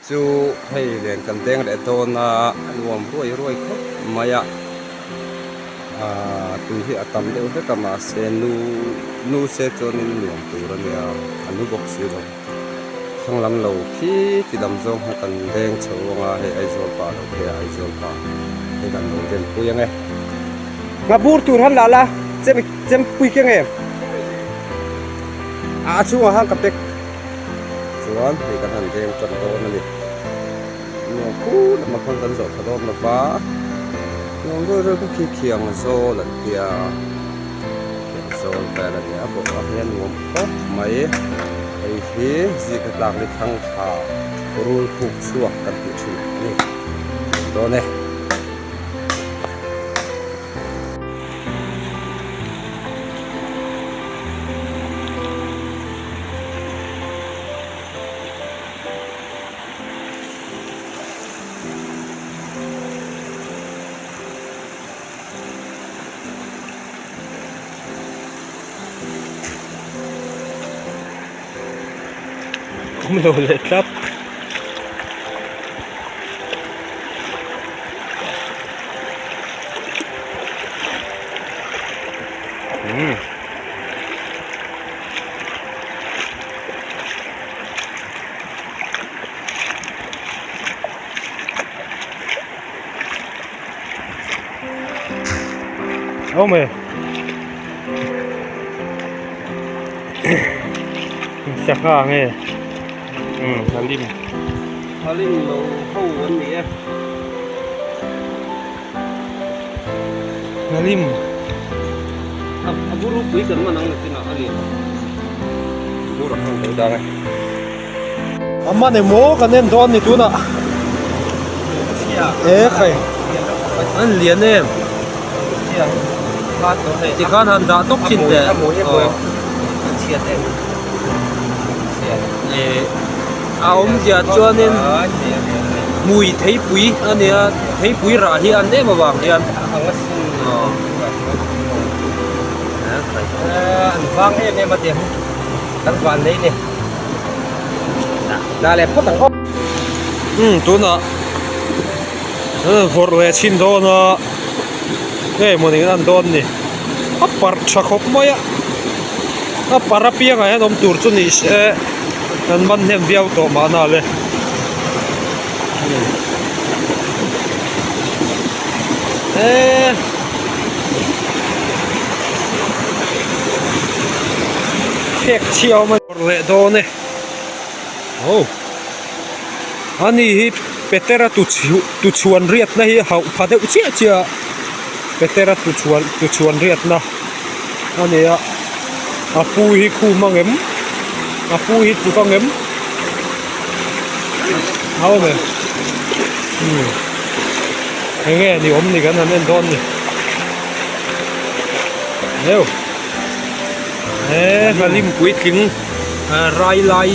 Chu hei len kan deng leh dawn a, a nuam ruai ruai khawp mai a, aaa tui hi a tam deuh hlek a mahse nu nu se chuanin nuam tur a nia a nu bawk si lo thlang lam lo khi ti lam zawng kha kan deng chho ang a hei Aizawl pa lo phei a Aizawl pa hei kan lo den pui ang e. Ngabur tur han lah la chem chem pui keng em a chhungah khan ka pack. Chuan hei kan han veng tan dawn a ni. Nuam khur lamah khan kan zawh tha dawn lova, nuam ruai ruai kha khi khiang zawl an tia, khiang zawl vel a ni a bawk ah hian nuam khawp mai. Hei hi zika tlak ni thlang thla rul puk chhuak kan tih thin a ni dawn e. Awm lo leh tlat. Umm. Awm e. Sangha nge umm halim. Halim lo ho an ni e. Halim. A buru pui kan man ang na chinah a lian. Bur a hmang lo dang e. A man emaw kan en dawn ni tunah. E khai. An lian em. Tikhan han dah tawp thin teh. A awmzia chuanin hmui theipui a nia theipui rah hi an em avang hian an vang em em a ti kan van nei ni dah leh phawt ang aw. Umm tunah vawrh leh chhin dawn a nge mawni an dawn ni a parh tha khawp mai a a parh apiangah hian awm tur chu ni se kan man hnem viau tawh mahna le eee phek chhia a awm a vawrh leh dawn e aw ani hi Petera tu tu chhuan riatna hi hauh pha deuh chiah chiah a Petera tu chhuan tu chhuan riatna a ni a a pu hi khum ang em a pu hi tluk ang em a awm em umm eng nge ni awm ni kan han en dawn ni heu he hlim puitling. Rai lai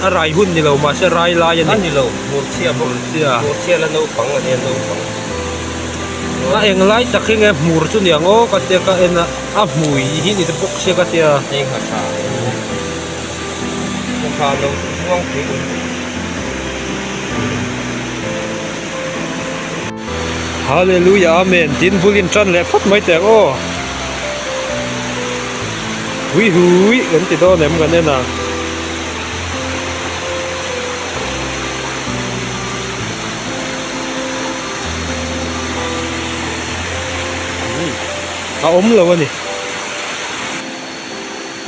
a rai hun ni lo mahse rai lai a ni. A ni lo hmurchhia bawk hmurchhia hmurchhia la naupang a nia naupang. A eng lai tak hi nge hmur chu niang aw ka tia ka en a a hmui hi ni te bawk sia ka tia. Hei ngha tha ngha tha lo muang pui awm. Hallelujah Amen tin bul in tan leh phawt mai teh ang aw. Hui hui kan ti dawn em kan en a. A awm lo a ni.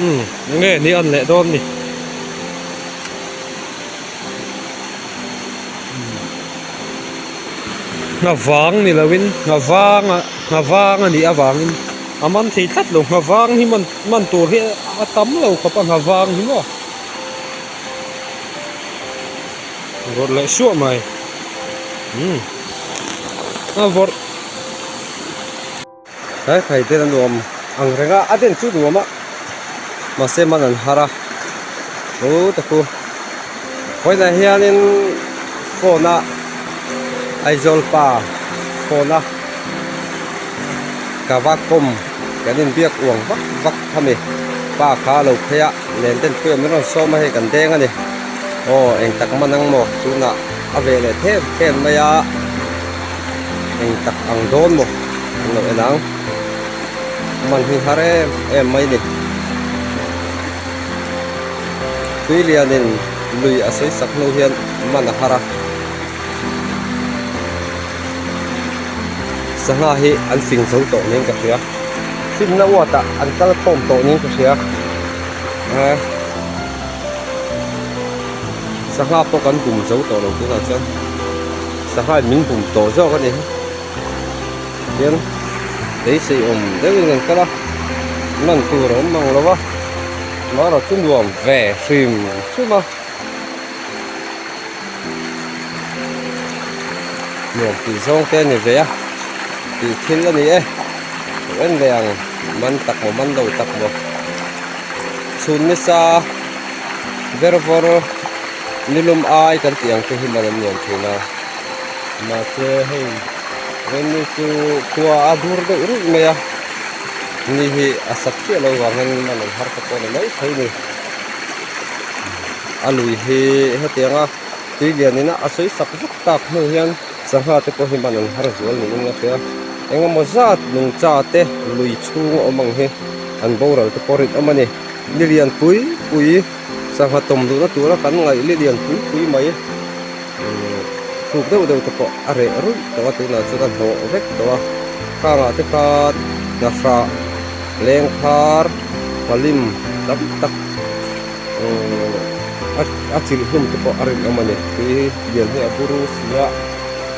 Umm enge ni an leh dawn ni. Nghavang ni lovin nghavang a nghavang a nih avangin a man thei tlat lo nghavang hi man man tur hi a tam lo khawp a nghavang hi maw vawrh leh suah mai umm a vawrh. Tlai khai den a nuam ang reng a a den chu nuam a mahse man an har a aw ta khu vawiinah hianin phone a Aizawl pa phone a ka va kawm kan inbiak uang vak vak a ni pa kha a lo phei a len ten pui awm in rawn sawm a hei kan deng a ni. Aw eng tak man ang maw tunah a ve leh them them mai a eng tak ang dawn maw an lo en ang man hi har em em mai ni tui lianin lui a sawi sak hnu hian man a har a sangha hi an fing zo tawh niin ka hria finna uatah an kal khawm tawh niin ka hria eh. Sangha pawh kan bum zo tawh lo tunah chuan sangha in min bum tawh zawk a ni hian beisei awm deuhin kan kal a man tur a awm ang lo va amaherawh chu nuam ve hrim hrim a nuam tih zawng te a ni ve a tih thil a ni e en leh ang man tak maw man lo tak maw. Chhun nisa ver vawr nilum ai kan tih ang te hi man an nuam thin a mahse hei Remi chu khua a dur deuh ruih mai a ni hi a sat chiah lo vangin man an har ta pawh ni mai thei ni a lui hi hetianga tui lianin a sawi sak vak tak hnu hian sangha te pawh hi man an har zual niin a hria engemaw zat nungcha te lui chhung a awm ang hi. An boral te pawh rinawm a ni. Ni lian pui pui sangha tawm duhna tura kan ngaih li lian pui pui mai thuk deuh deuh te pawh a reh ruih tawh a tunah chuan a hnawh vek tawh a. Khangah te khan hnahrah lengphar palim tam tak a chilh hlum te pawh a rinawm a ni. Tui lian hi a buru si a.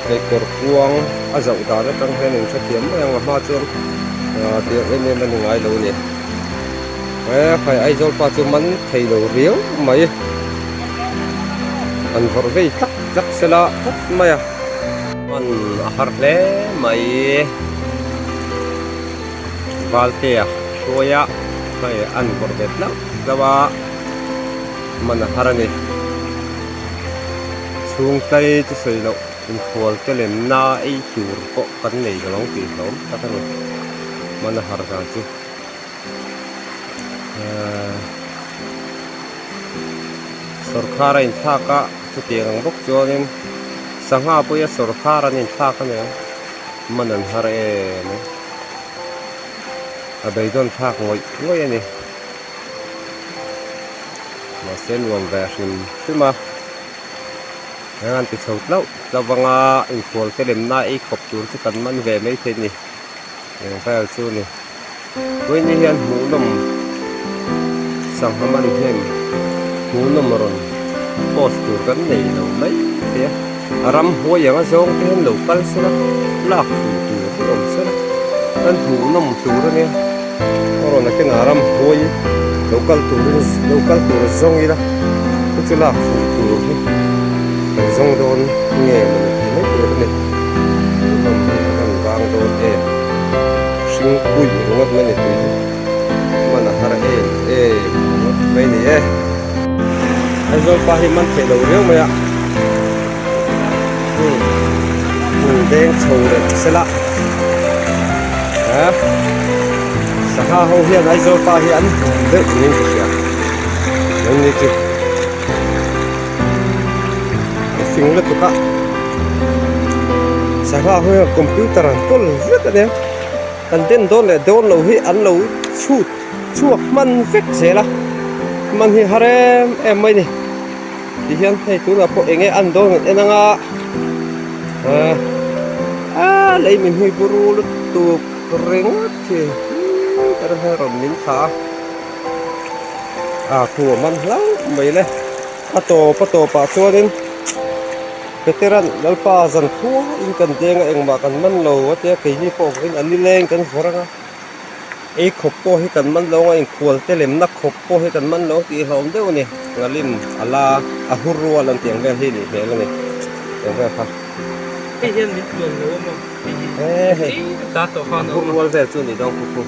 Hei kawr kuang a zauh dan atang hian in hrethiam mai ang a hma chuan ah tiang em em a ni ngai lo a ni he khai Aizawl pa chu man thei lo riau mai an vawrh vei tlak tlak sela phawt mai a. Man a har hle mai Valtea hruaia hei an vawrh ve tlauh tlauh a man a har a ni. Chhungtlai chu sawi loh inkhual te lemna ei tur pawh kan nei lo ang tih hlawm tak a ni hman a har dan chu ehh sawrkhar a inthlak a chutiang ang bawk chuanin sangha pawhin sawrkhar an inthlak a nia hman an har em a a beidawn thlak ngawih ngawih a ni. Mahse nuam ve hrim hrim a eng an ti chho tlauh tlauh anga inkhual te lemna ei khawp tur chu kan man ve mai thei a ni eng vel chu a ni vawiin hian hmuhnawm sangha man hnem hmuhnawm rawn post tur kan nei lo mai thei a a ramhuai anga zawng te hian lo kal sela lak fuh tur hi awm sela kan hmuhnawm tur a nia. A rawn a kenah ramhuai lo kal turin lo kal tur zawng ila chu chu lak fuh tur hi kan zawng dawn nge mawni tih mai tur a ni hmuhnawm hi a rawn vang dawn em hring pui ringawt mai ni tui hi hman a har em em ringawt mai ni e Aizawl pa hi man theih lo riau mai a umm deng chho reng sela. Eh sangha ho hian Aizawl pa hi an hmu deuh niin ka hria eng ni chu a fing lutuk a sangha ho hian computer an kawl vek a nia kan den dawn leh dawn lo hi an lo chhut chhuak hman vek zel a hman hi har em em mai a ni tihian hei tunah pawh eng nge an dawn an en anga ah ah lei min hui buru lutuk ringawt hi ka rin hian rawn min thlah a ah khu a man hlauh mai le a tawp a tawpah chuanin Peteran Lalpa zan khuain kan deng a engmah kan man lo a tia keini pawh vawiin a nileng kan vawrh anga. Ei khawp pawh hi kan man lo a inkhual te lemna khawp pawh hi kan man lo tih hlawm deuh a ni ngalim a la a hur rual an tih ang vel hi nih hmel a ni eng vel kha. Hei hian min tluan lo a maw hei hi hei ta tawh khan a hur rual vel chu a ni dawn khu khu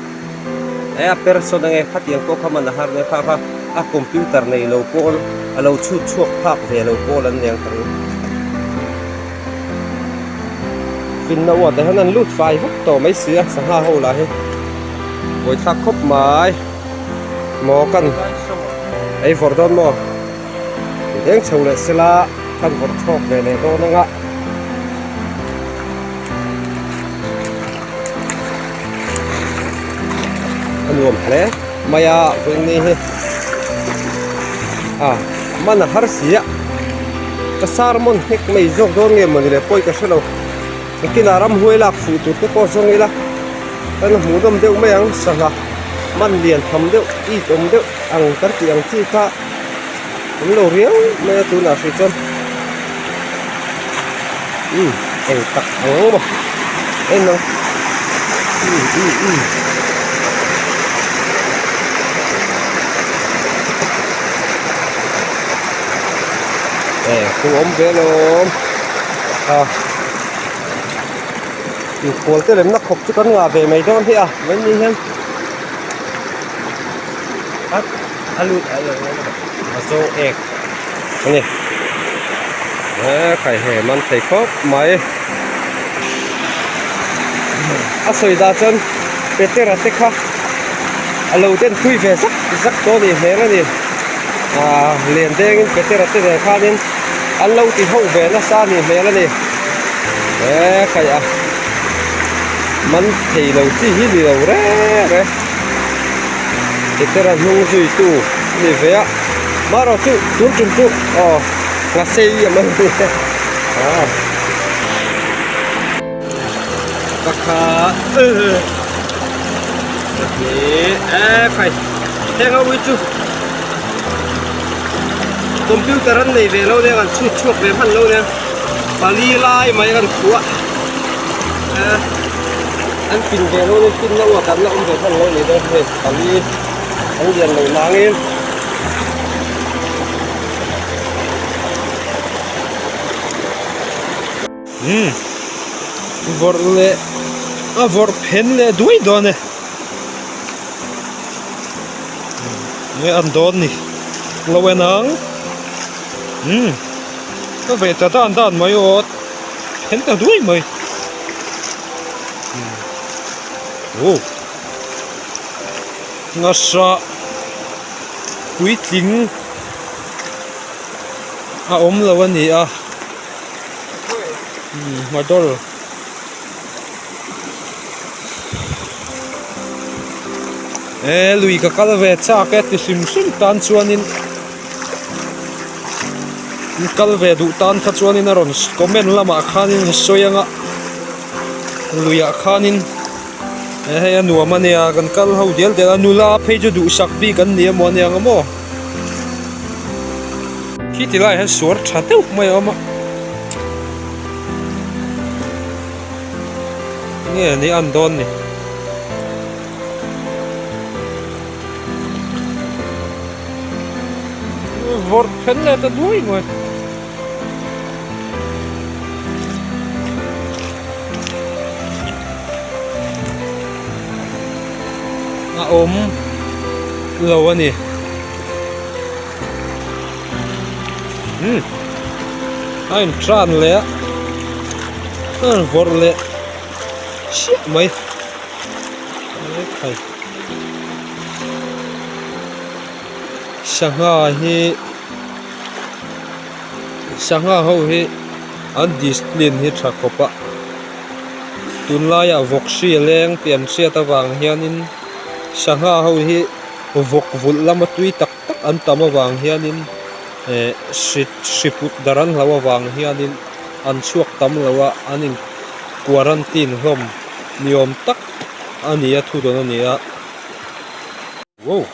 e a person ange khatiang pawh kha man a har nia kha kha a computer nei lo pawl a lo chhut chhuak phak ve lo pawl an nia ang ka ring. Finna uat ah hian an lut fai vek tawh mai si a sangha ho lah hi buaithlak khawp mai maw kan ei vawrh dawn maw. Deng chho leh sela kan vawrh chhawk ve leh dawn ang a. A nuam hle mai a vawiin ni hi a man a har si a ka sermon nghek mai zawk dawn nge mawni le pawi ka hrelo nakinah ramhuai lak fuh tur te pawh zawng ila kan hmuh nawm deuh mai ang sangha man lian tham deuh it awm deuh ang kan tih ang chi kha awm lo riau mai a tunah hrih chuan umm eng tak ang maw en ang umm umm umm e khu awm ve alawm a inkual te lemna khawp chu kan ngah ve mai dawn hi a mai ni hian a a lut a lo a zo ek a ni he khai he man thei khawp mai a sawi dah chuan Petera te kha a lo den phui ve zak zak tawh a nih hmel a ni ah lian dengin Petera te nen khanin an lo ti ho ve nasa a nih hmel a ni he khai a man thei lo chi hi ni lo reng reng. Petera hnung zuitu a ni ve a marawh chu tun tum chu aw nghasei a man a ni a pakhat pahnih e khai heng ho hi chu computer an nei ve lo nia an chhut chhuak ve hman lo nia pali lai mai an khuah a. An pin ve lo ni pin na uak an la awm ve hman lo ni dawn hei pali an lian lo nangin Umm vawrh leh a vawrh phen leh duai dawn e nge an dawn ni lo en ang umm ka ve ta dan dan mai aw phen ta duai mai. Aw nasa puitling a awm lo a ni a motor e lui ka kal ve chak e ti hrim hrim tan chuanin. Kal ve duh tan kha chuanin a rawn comment lamah khanin a sawi ang a luiah khanin hei a nuam a nia kan kal ho dial dial a nula phei chu duhsak bik an ni emaw ania ang maw khi ti laiah hian suar tha deuh mai a awm a nge ni an dawn ni. Vawrh then leh ta duai mai. A awm lo a ni. Umm a in tan leh a a in vawrh leh chiah mai. Sangha hi sangha ho hi an discipline hi tha khawp a tunlaiah vawk hri a leng tih an hriat avang hianin sangha ho hi vawk vulh lama tui tak tak an tam avang hianin eh hri hri put darh an hlauh avang hianin an chhuak tam lo a an in quarantine hlawm ni awm tak a ni a thu dawn a ni a wow.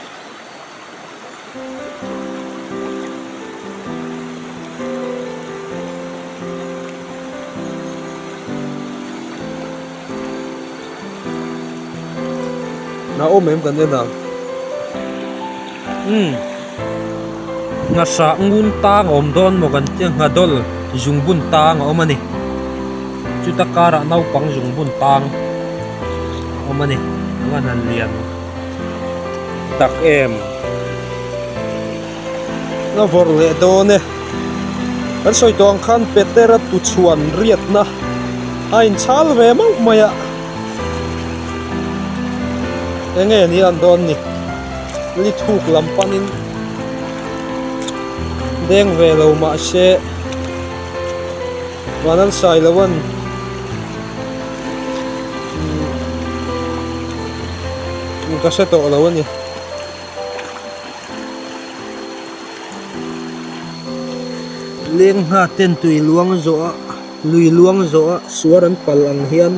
Na awm em kan en ang umm nghasah ngun tang a awm dawn maw kan tia nghadawl zungbun tang a awm a ni chuta karah naupang zungbun tang a awm a ni a van han lian tak em a vawrh leh dawn e kan sawi tawh ang khan Petera tuchhuan riatna a inchhal ve mauh mai a enge ni an dawn ni li thuk lam panin. Deng ve lo mahse Vanal Sailoan ka hre tawh lo a ni. Leng ngha ten tui luang zawh a lui luang zawh a suar an pal ang hian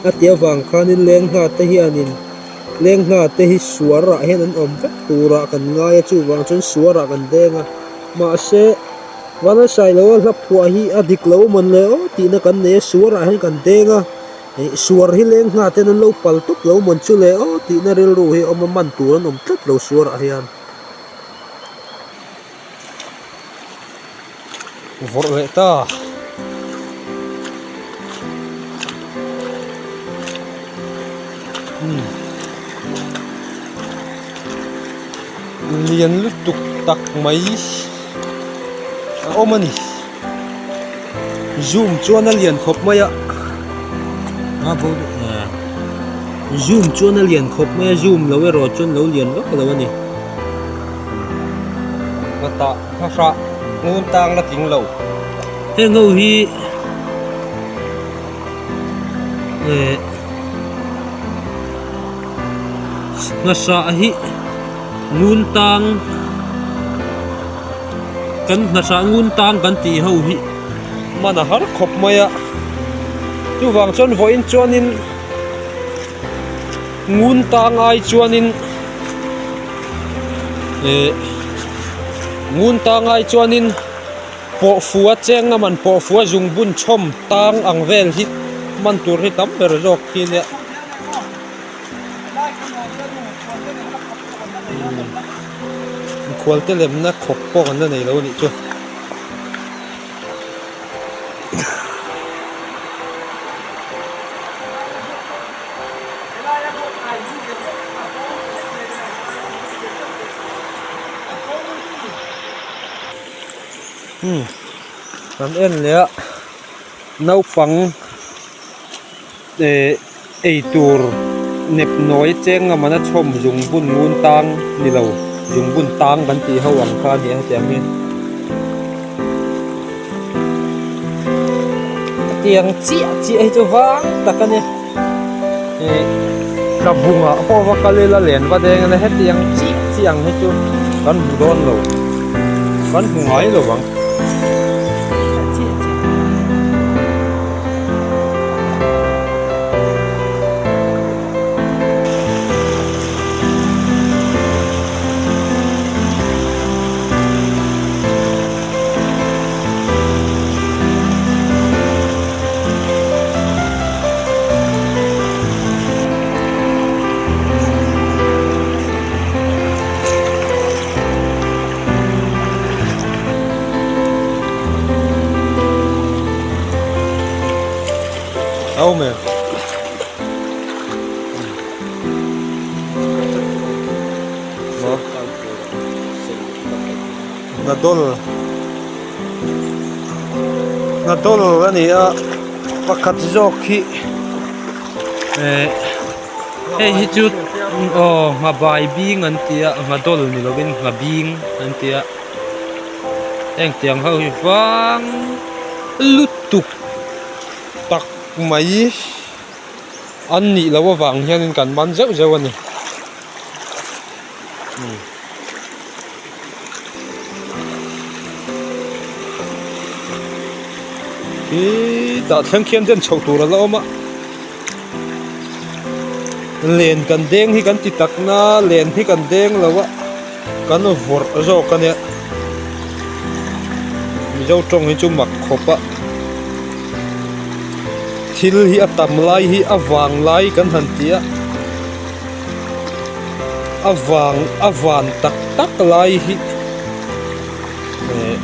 a ti avang khanin leng ngha te hianin leng ngha te hi suar ah hian an awm vek turah kan ngai a chuvang chuan suar ah kan deng a mahse Vanlalsailoa hla phuah hi a dik lo mawn le aw tihna kan nei a suar ah hian kan deng a ih suar hi leng ngha ten an lo pal tawp lo mawn chu le aw tihna rilru hi a awm a man tur an awm tlat lo suar ah hian. Vawrh leh ta. Lian lutuk tak mai a awm a ni. Zoom chuan a lian khawp mai a zoom chuan a lian khawp mai a zoom lo erawh chuan lo lian vak lo a ni. Hlatah hla hrah ngun tang la tling lo. Heng ho hi eh hmasa hi ngun tang kan hmasa ngun tang kan tih ho hi hman a har khawp mai a chuvang chuan vawiin chuanin ngun tang ai chuanin eh ngun tang ai chuanin pawh fua cheng a man pawh fua zungbun chhawm tang ang vel hi hman tur hi tam ber zawk hi nia. Mikhual te lemna khawp pawh kan la nei lo a nih chu. Umm kan en leh a naupang eh eitur nep nawi cheng a mana chhawm zungbun ngun tang ni lo zungbun tang kan tih ho ang kha a ni a hetiang hi hetiang chiah chiah hi chu vang tak a ni ih tlabungah pawh va kal ila len va deng ila hetiang chiah chiah ang hi chu kan hmu dawn lo kan hmu ngai lo ang. Awm e. Hnadawl Hnadawl a ni a pakhat zawk hi eh hei hi chu aw nghabai bing an ti a nghadawl ni lovin nghabing an ti a heng tiang ho hi vang lutuk tak mai an nih loh avang hianin kan man zeuh zeuh a ni. Khi tah thleng khian den chhoh tur a la awm a len kan deng hi kan ti tak na len hi kan deng lo a kan vawrh zawk a nia mizo tawng hi chu mak khawp a thil hi a tam lai hi a vang lai kan han ti a. A vang a van tak tak lai hi eh.